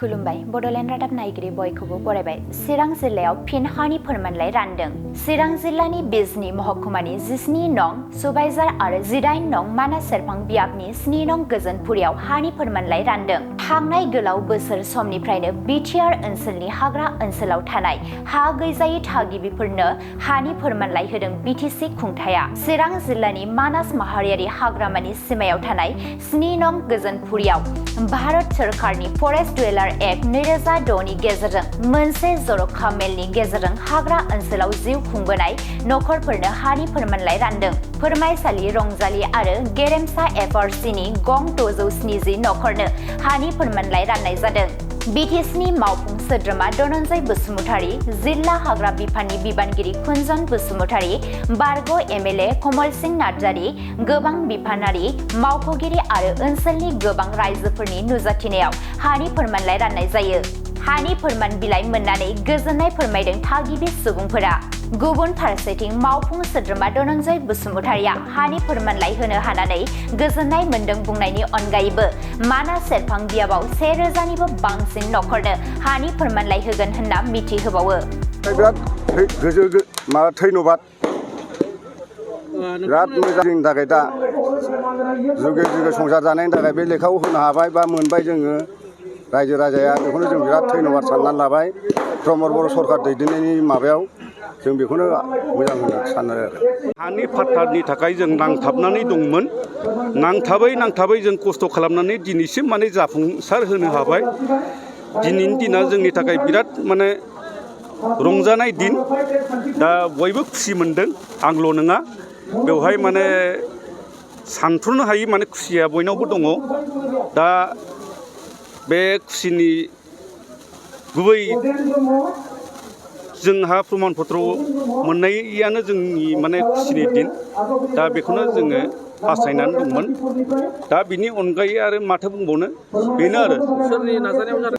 खुलुमबाय बड'लेण्ड रादाब नायगिरि बयखौबो बरायबाय। चिरां जिल्लायाव फिन हानि फोरमानलाइ रानदों। चिरां जिल्लानि बिजनी महकुमानि 17 नं सुबाइजार आरो 18 नं मानास सेरफां बियाबनि 7 नं गोजोनपुरियाव हानि फोरमानलाइ रानदों। थांनाय गोलाव बोसोर समनिफ्रायनो बिटिआर ओनसोलनि हाग्रा ओनसोलाव थानाय हा गैजायै थागिबिफोरनो हानि फोरमानलाइ होदों बिटिसि खुंथाया। चिरां जिल्लानि मानास माहारियारि हाग्रामानि सिमायाव थानाय 7 नं गोजोनपुरियाव भारत सोरखारनि फरेस्ट डुवेलार एक्ट 2006 नि गेजेरजों मोनसे जर'खा मेलनि गेजेरजों हाग्रा ओनसोलाव जिउ खुंबोनाय नखरफोरनो हानि फोरमानलाइ रानदों। फोरमायसालि रंजालि आरो गेरेमसा एफआरसिनि गं 670 नखरनो हानि फोरमानलाइ राननाय जादों। बिटिसिनि मावफुं सोद्रोमा धनन्जय बसुमतारी, जिल्ला हाग्रा बिफाननि बिबानगिरि कुन्जन बसुमतारी, बारग' एमएलए कमल सिंह नार्जारी, गोबां बिफानारि मावख'गिरि आरो ओनसोलनि गोबां रायजोफोरनि नुजाथिनायाव हानि फोरमानलाइ राननाय जायो। हानि फोरमान बिलाइ मोननानै गोजोननाय फोरमायदों थागिबि सुबुंफोरा। गुबुन फारसेथिं मावफुं सोद्रोमा धनन्जय बसुमतारीया हानि फोरमानलाइ होनो हानानै गोजोननाय मोनदों बुंनायनि अनगायैबो मानास सेरफां बियाबाव 1000 निबो बांसिन नखरनो हानि फोरमानलाइ होगोन होनना मिथिहोबावो। बिराद धन्यबाद। बिराद मोजांनि थाखाय दा जुगे जुगे संसार जानायनि थाखाय बे लेखाखौ होनो हाबाय बा मोनबाय जोङो रायजो राजाया बेखौनो जों बिराद धन्यबाद साननानै लाबाय। प्रमद बर' सरकार दैदेननायनि माबायाव जों बेखौनो मोजां होनना सानो आरो। हानि फाट्टानि थाखाय जों नांथाबनानै दंमोन। नांथाबै जों खस्थ' खालामनानै दिनैसिम माने जाफुंसार होनो हाबाय। दिनैनि दिना जोंनि थाखाय बिराद माने रंजानाय दिन। दा बयबो खुसि मोनदों, आंल' नङा। बेवहाय माने सानथ्र'नो हायि माने खुसिया बयनावबो दङ। दा बे खुसिनि गुबै जोंहा प्रमान पत्र मोननायानो जोंनि माने खुसिनि दिन। दा बेखौनो जोङो हास्थायनानै दंमोन। दा बिनि अनगायै आरो माथो बुंबावनो बेनो आरो।